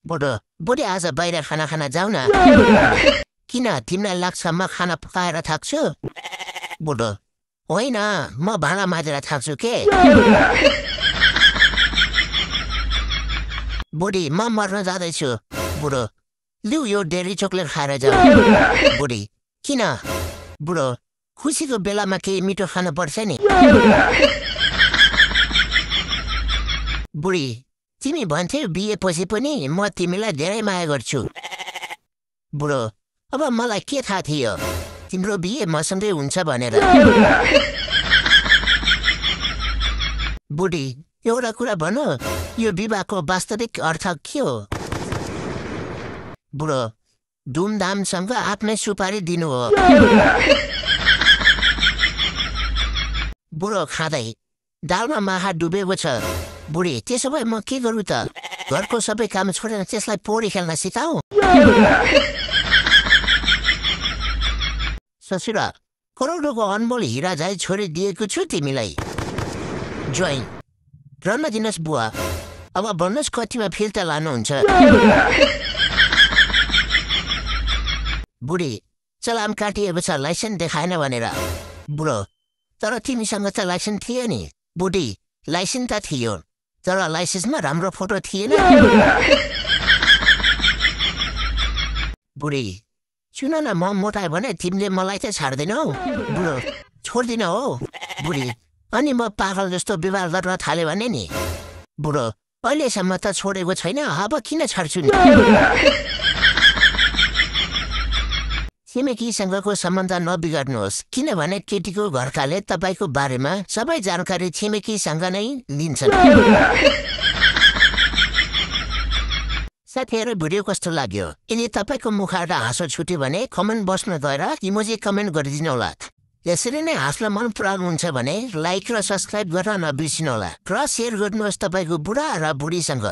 बुढो बुढी आज बाहिर खाना खान जाऊ न किन तिमीलाई लाग्छ म खाना पकाएर थाक्छु बुढो होइन म भाँडा माझेर थाक्छु के बुढी म मर्न जाँदैछु बुढो लिउ यो डेरी चोकलेट खाएर जाऊ बुढी किन बुढो खुसीको बेलामा केही मिठो खानुपर्छ नि बुढी तिमी भन्थ्यौ बिहेपछि पनि म तिमीलाई धेरै माया गर्छु बुढो अब मलाई के थाहा थियो तिम्रो बिहे मसँगै हुन्छ भनेर बुढी एउटा कुरा भन यो विवाहको वास्तविक अर्थ के हो बुढो धुमधामसँग आफ्नै सुपारी दिनु हो बुढो खाँदै दालमा माहा डुबेको छ बुढी त्यसो भए म के गरौँ त घरको सबै काम छोडेर त्यसलाई पौडी खेल्न सिकाऊ ससुरा करोडको अनमोल हिरा झै छोरी दिएको छु तिमीलाई जोइन रन्न दिनुहोस् बुवा अब भन्नुहोस् कतिमा फिर्ता लानुहुन्छ बुढी चलान काटिएको छ लाइसेन्स देखाएन भनेर बुढो तर तिमीसँग त लाइसेन्स थियो नि बुढी लाइसेन्स त थियो तर लाइसेन्समा राम्रो फोटो थिएन बुढी सुन न म मोटायो भने तिमीले मलाई त छाड्दैनौ बुढो छोड्दिन हो बुढी अनि म पागल जस्तो विवाह गर्न थाल्यो भने नि बुढो अहिलेसम्म त छोडेको छैन अब किन छाड्छु नि छिमेकीसँगको सम्बन्ध नबिगार्नुहोस् किनभने केटीको घरकाले तपाईँको बारेमा सबै जानकारी छिमेकीसँग नै लिन्छन् साथीहरू भिडियो कस्तो लाग्यो यदि तपाईँको मुखबाट हाँसो छुट्यो भने कमेन्ट बक्समा गएर इमोजी कमेन्ट गरिदिनु होला यसरी नै हाँस्न मन पराउनुहुन्छ भने लाइक र सब्सक्राइब गर्न नबिर्सिनु होला र सेयर गर्नुहोस् तपाईँको बुढा र बुढीसँग